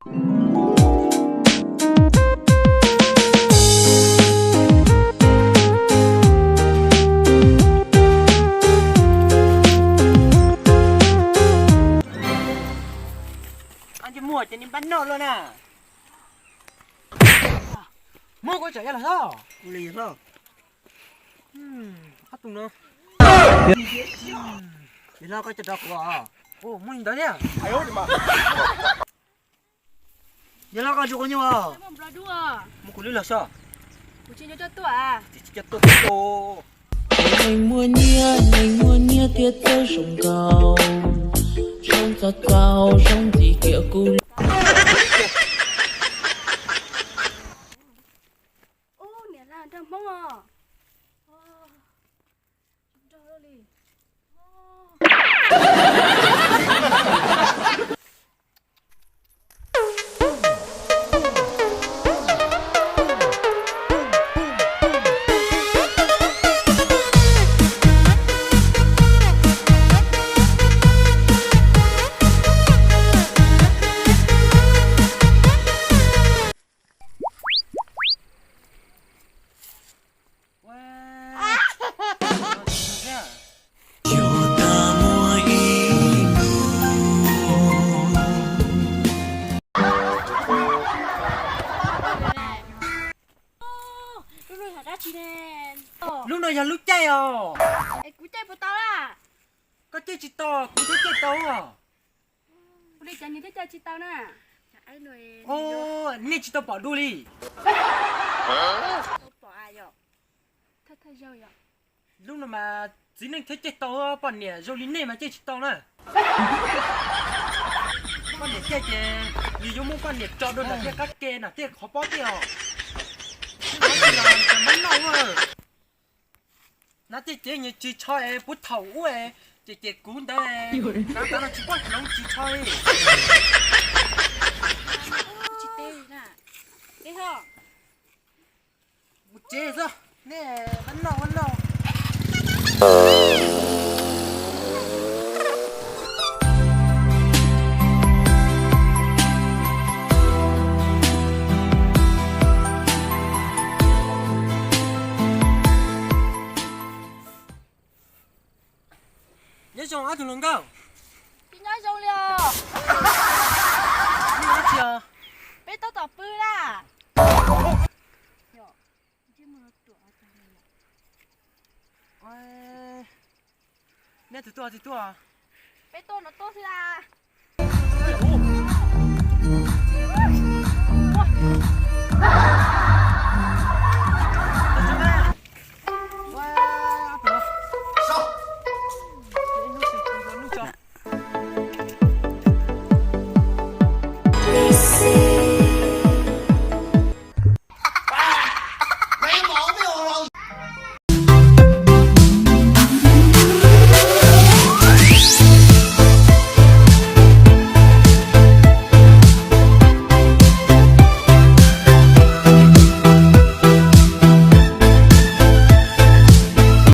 Muaj ces nws npaj noj luaj na. Muab kuv tsam yog los hlob. Ua li hlob. Ob tug no. Yog hlob koj coj rau kuv os. Muaj li ntawd thiab. Yog hlob koj tsis quav nyuj os. Muab kuv lub los sob. Kuv tsis coj tuaj. Tsis coj tuaj. Neeg muaj nyiaj, neeg muaj nyiaj thiaj txawj zoo nkauj, zoo txog txaus zoo ntxim kiam kuv. Ub, niam hla nrog Hmoob os. Nrog li. Lub no yog dab tsi ne? Lub no yog lub caij os. Es kuv caij puas tau lawm? Koj caij tsis tau, kuv thiaj caij tau. Ua li cas nws thiaj caij tsis tau na? Nej tsis tau pom dua li? Lub no mas txiv neej thiaj caij tau, poj niam zoo li nej mas caij tsis tau na. Poj niam caij ces nws yuav muab poj niam tso dua nram tej qab ke nram tej qhov pob tej os. Nab tej cev nyias tsis tsho es puag thaum ub es ces ces kuv ntawd, nab tav no tsis poj hloov tsis tsho li. Mus tsev xwb, nej nab noj noj. Nyob zoo ob tug hluas nkauj. Tsis nyob zoo li os. Nej ua dab tsi os? Peb tab tom pw na. Nej tus tuaj tus tuaj? Peb tuaj no tuaj xwb a.